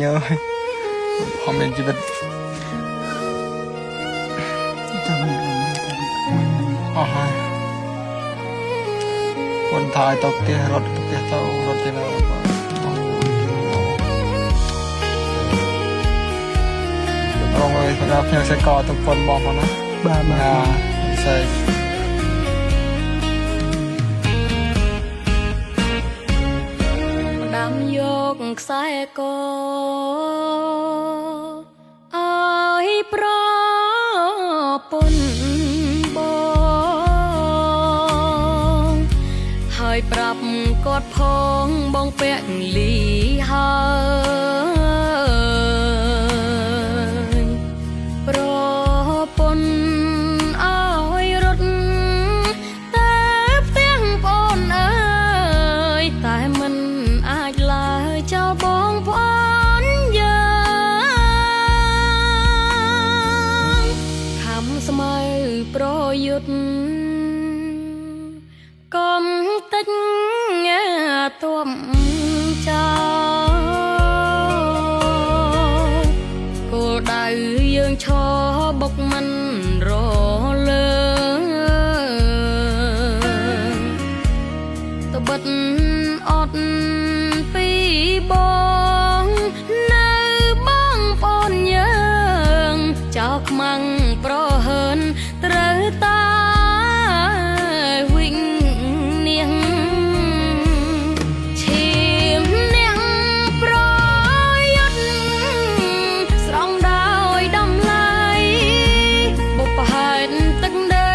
ញើយផងមានជីវិត ចាំនេះ អស់ហើយคนถ่ายตกเตียรถตกเตียเจ้ารถที่เราរងអើយសម្រាប់ខ្ញុំសេកទៅប៉ុនបងផងណា បាទបាទ ណាពិសេស ដាំយកខ្សែកឲ្យប្រពន្ធបងហើយប្រាប់គាត់ផងបងពាក់លីហើយប្រពន្ធឲ្យរត់តែផ្ទាំងប្អូនអើយតែមិនអាចឡើយចោលបងប្អូនយើងខំស្មៅប្រយុទ្ធកុំតិចងាទំចោលគោលដៅយើងឈរបុកមិនរលើង ត្បិតអត់ពីបងនៅបងប្អូនយើងចោលខ្មាំងប្រហើនត្រូវតាវិញនាងឈាមនាងប្រយុទ្ធស្រង់ដោយតម្លៃបុព្វហេតុទឹកដី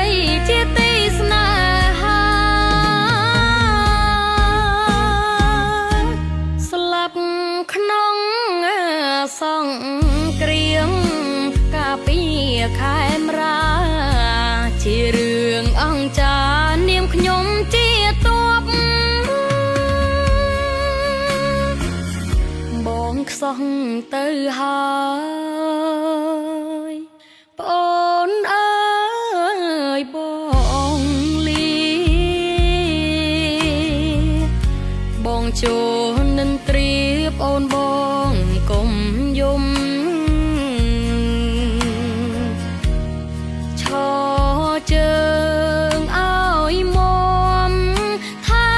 ជាទីស្នេហា ស្លាប់ក្នុងសង្គ្រាមកាពីខេមរាជារឿងអង្ចារនាមខ្ញុំជាតបបងខ្សោះទៅហើយប្អូនអើយបងលី បងចូលនិន្ទ្រាប្អូនបងកុំយំឈរជើងឲ្យមមថែ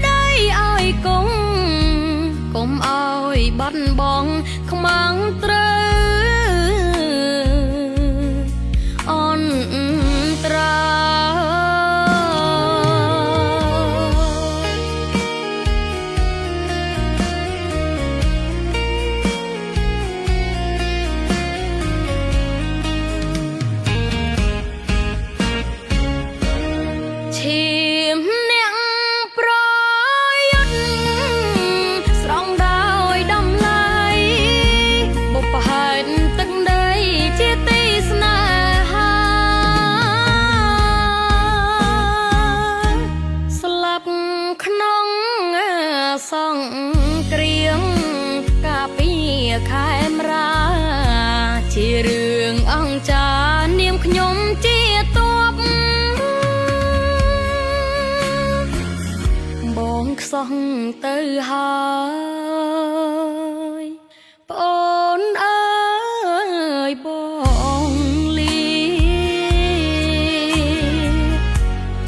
ដីឲ្យគង់កុំឲ្យបាត់បងខ្មាំងត្រូវអន្តរាយ ឈាមអ្នកប្រយុទ្ធស្រង់ដោយតម្លៃបុព្វហេតុទឹកដីជាទីស្នេហាស្លាប់ក្នុងសង្គ្រាមកាពីខេមរាជារឿងអង្ចារនាមខ្ញុំជាតប បងខ្សោះទៅហើយប្អូនអើយបងលី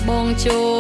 បងចូល